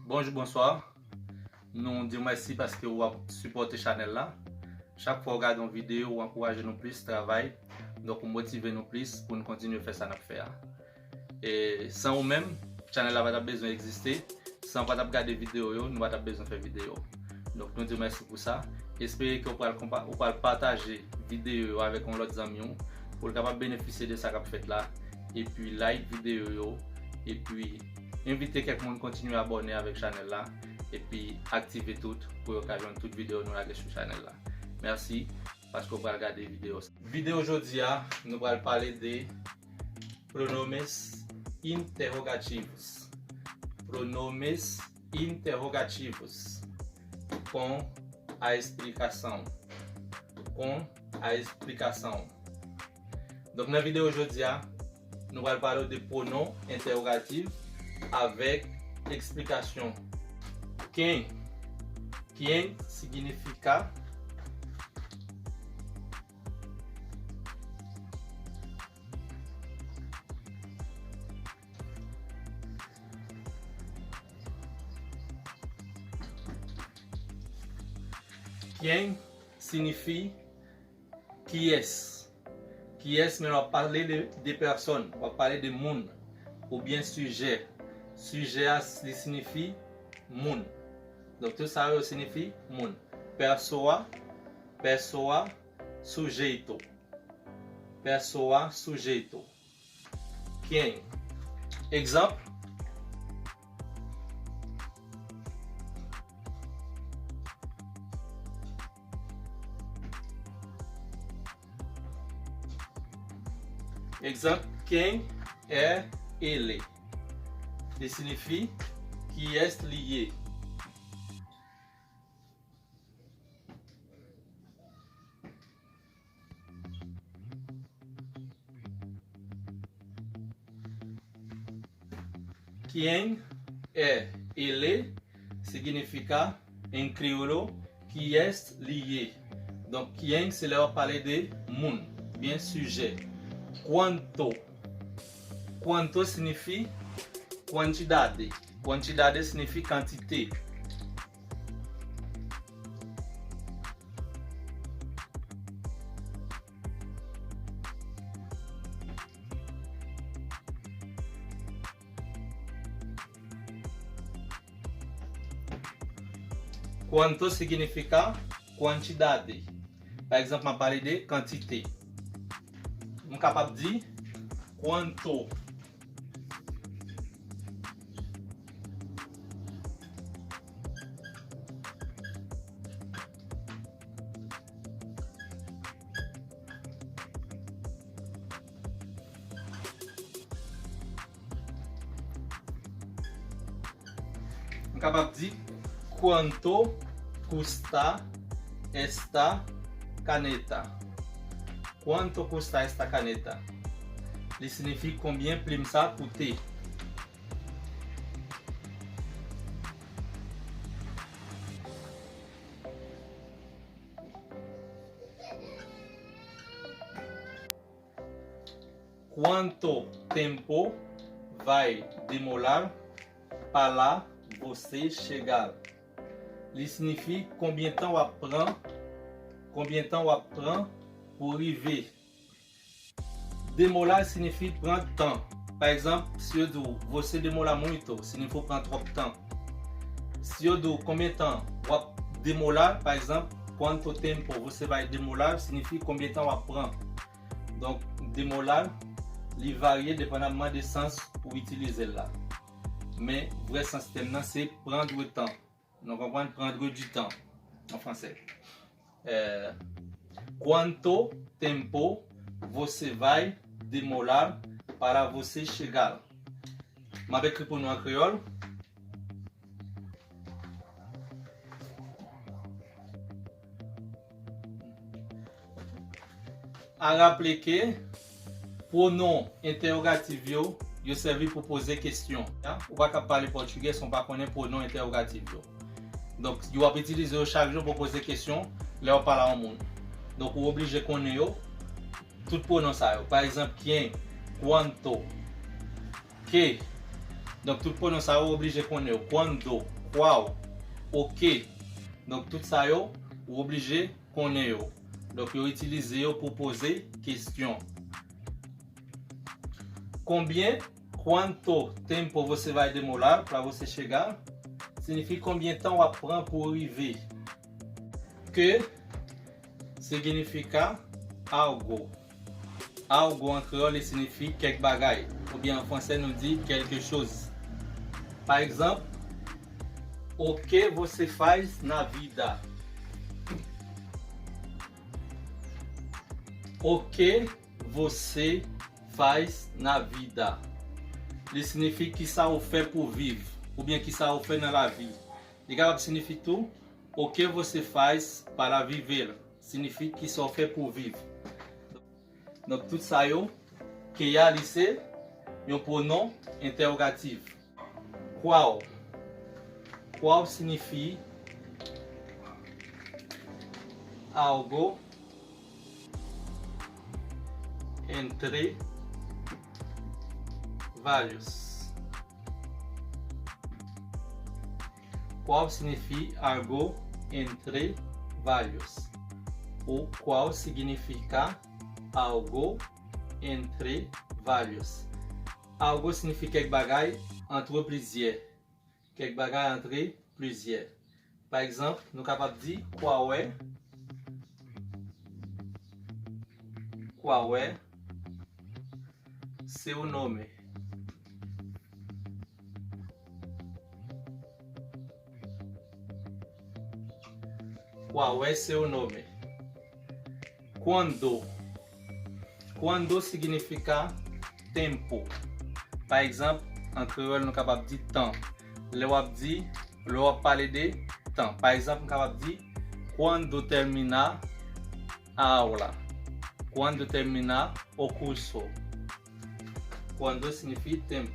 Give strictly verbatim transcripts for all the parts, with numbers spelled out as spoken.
Bonjou, bonswa. Nou di w mèsi paske w ap sipòte chanèl la. Chak fwa w gade yon videyo, w ankouraje nou plis travay. Donk, ou motive nou plis pou n kontinye fè sa n ap fè a. E san ou menm, chanèl la pa t ap bezwen egziste. San w pa t ap gade videyo yo, nou pa t ap bezwen fè videyo. Donk, nou di w mèsi pou sa. Espere ke w pral konpa-, w pral pataje videyo yo avèk yon lòt zanmi w, pou l kapab benefisye de sa k ap fèt la. Epi like videyo yo. Epi envite kèk moun kontinye abòne avèk chanèl la. Epi aktive tout pou yo ka jwenn tout videyo nou lage sou chanèl la. Mèsi paske w pral gade videyo sa. Videyo jodi a, nou pral pale de pronomes interrogativos. Pronomes interrogativos. Com a explicação. Com a explicação. Donk, nan videyo jodi a, nou pral pale de pronom entèwogatif avèk eksplikasyon. Quem? Quem significa Quem siyifi kiyès. Kiyès, men w ap pale de, de pèsòn, w ap pale de moun, oubyen sijè. Sijè a, li siyifi moun. Donk, tout sa yo siyifi moun. Pèsona, pèsona, sujeito. Pèsona, sujeito. Quem? Egzanp. Egzanp, quem é ele? Li siyifi kiyès li ye. Quem é ele significa, en kriolo, kiyès li ye. Donk, quem se lè w ap pale de moun, oubyen sijè. Quanto. Quanto siyifi quantidade. Quantidade siyifi kantite. Quanto significa quantidade. Pa egzanp, m ap pale de kantite. M kapab di, quanto. M kapab di, quanto custa esta caneta? Quanto custa esta caneta? Li siyifi konbyen plim sa koute. Quanto tempo vai demorar para você chegar? Li siyifi konbyen tan w ap pran, konbyen tan w ap pran pou rive. Demorar siyifi pran tan. Pa egzanp, si yo di w, você demora muito, siyifi w pran twòp tan. Si yo di w konbyen tan w ap demorar, pa egzanp, quanto tempo você vai demorar, siyifi konbyen tan w ap pran. Donk, demorar, li varye depandaman de sans ou itilize l la. Men, vrè sans tèm nan, se prendre temps. Nou konprann, prendre du temps, an fransè. Eh, quanto tempo você vai demorar para você chegar? M ap ekri pou nou an kreyòl. A raple ke pwonon entèwogatif yo, yo sèvi pou poze kesyon. Ou pa kab pale pòtigè san w pa konnen pwonon entèwogatif yo. Donk, yo ap itilize yo chak jou pou poze kesyon lè w ap pale a yon moun. Donk, ou oblije konnen yo, tout pwonon sa yo. Pa egzanp, quem, quanto, que. Donk, tout pwonon sa yo, ou oblije konnen yo. Quando, Qual? Ok. Donk, tout sa yo, ou oblije konnen yo. Donk, yo itilize yo pou poze kesyon. Combien, quanto tempo você vai demorar para você chegar? Siyifi konbyen tan w ap pran pou w rive. Que significa algo. Algo an kreyòl, li siyifi kèk bagay. Oubyen an fransè, nou di quelque chose. Pa egzanp, o que você faz na vida? O que você faz na vida? Li siyifi kisa ou fè pou viv, oubyen kisa ou fè nan lavi. Li kapab siyifi tou, o que você faz para viver? Siyifi kisa ou fè pou viv. Donk, tout sa yo, que a li se yon pwonon entèwogatif. Qual? Qual siyifi algo entre vários. Qual siyifi algo entre vários. O qual significa algo entre vários. Algo siyifi kèk bagay antre plizyè. Kèk bagay antre plizyè. Pa egzanp, nou kapab di, qual é, qual é seu nome? Qual é seu nome? Quando? Quando significa tempo. Pa egzanp, an kreyòl, nou kapab di tan. Lè w ap di, lè w ap pale de tan. Pa egzanp, m kapab di, quando terminar a aula. Quando terminar o curso. Quando siyifi tempo.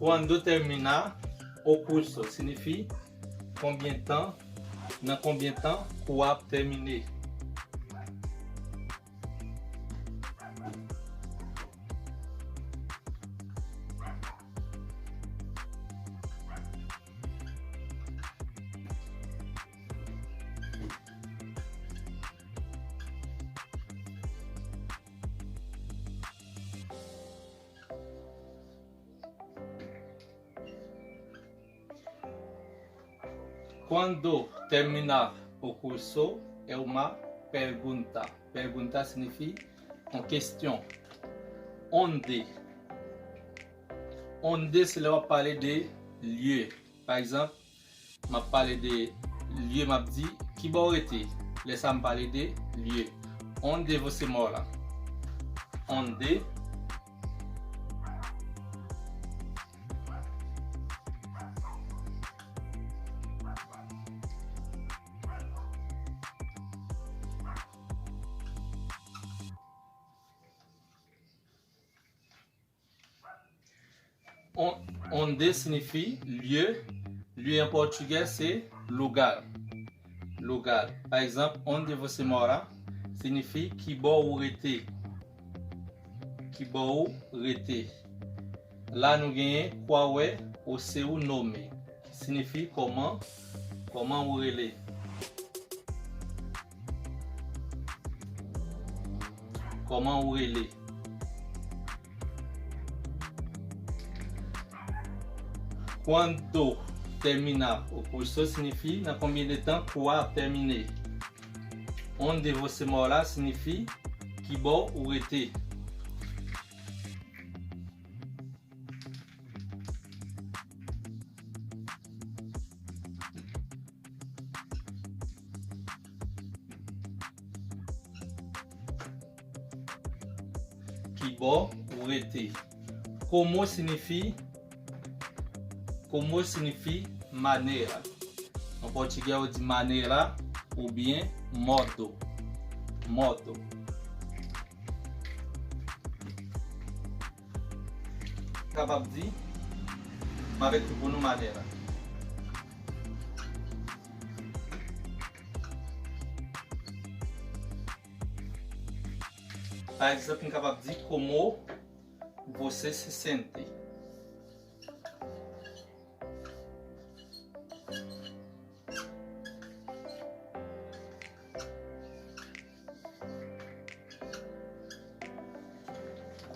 Quando terminar o curso siyifi konbyen tan, nan konbyen tan kou a ap tèmine. Quando terminar o curso é uma pergunta. Pergunta siyifi yon kesyon. Onde? Onde se lè w ap pale de lye. Pa egzanp, m ap pale de lye, m ap di, kibò w rete? Lè sa a, m pale de lye. Onde você mora? Onde On- Onde siyifi lye. Lye an pòtigè se lugar. Lugar. Pa egzanp, onde você mora siyifi kibò ou rete. Kibò ou rete. La nou genyen qual é o seu nome, ki siyifi kòman, kòman ou rele. Kòman ou rele? Quando terminar o curso siyifi nan konbyen de tan kou a ap tèmine. Onde você mora siyifi kibò ou rete. Kibò ou rete. Como siyifi, como siyifi manera. An pòtigè, ou di manera oubyen modo. Modo. kapab di, m avèk tout moun ou maten an. Pa egzanp, m kapab di, Como você se sente?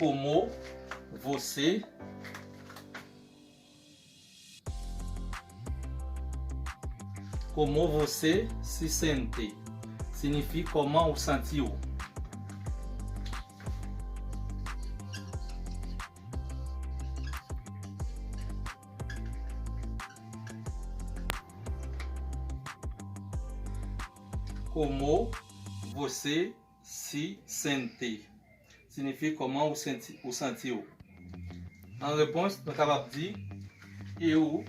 Como você Como você se sente? Siyifi kòman ou santi w. Como você se sente? Siyifi kòman ou senti, ou santi w. An repons, nou kapab di, eu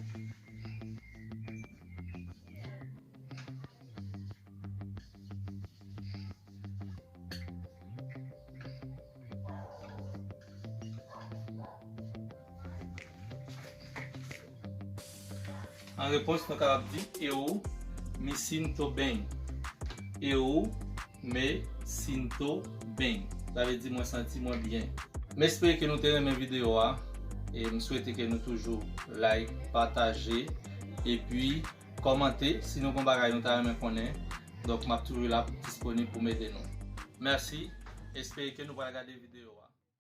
An repons, nou kapab di, eu me sinto bem. Eu me sinto bem. Sa vle di mwen santi mwen byen. M espere ke nou te renmen videyo a. E m swete ke nou toujou like, pataje, epi kòmante si nou gon bagay nou ta renmen konnen. Donk, m ap toujou la disponib pou m ede nou. Mèsi. Espere ke nou pral gade videyo.